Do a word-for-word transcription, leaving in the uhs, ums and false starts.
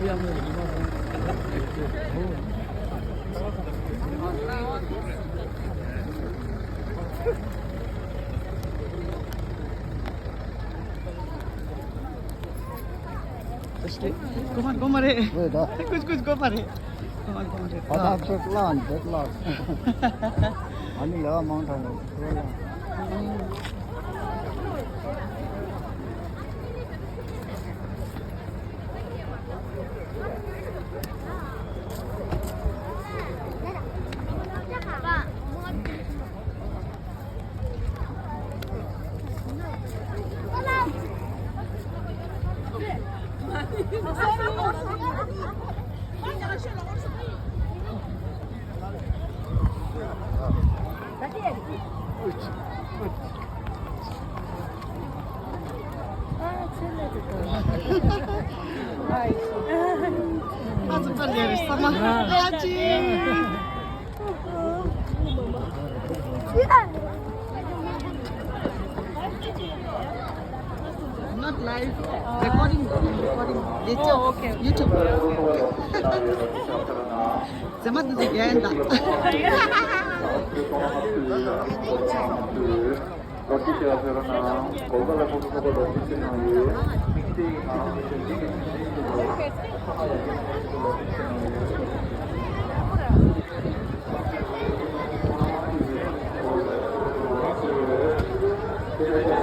གོ་མ་གོ་མ་རེད། ཝེ་ད། ཀུ་ཀུ་གོ་མ་རེད། གོ་མ་གོ་མ་རེད། ཨ་ད་ཚོད་ལ་འདེད་ལ། ཨ་ནི་ལ་མང་ཐང་ལ། Not live, recording, recording. Oh, okay. YouTube. ཟེར་མ་འདི་ཚོ་རྒྱན་དང་།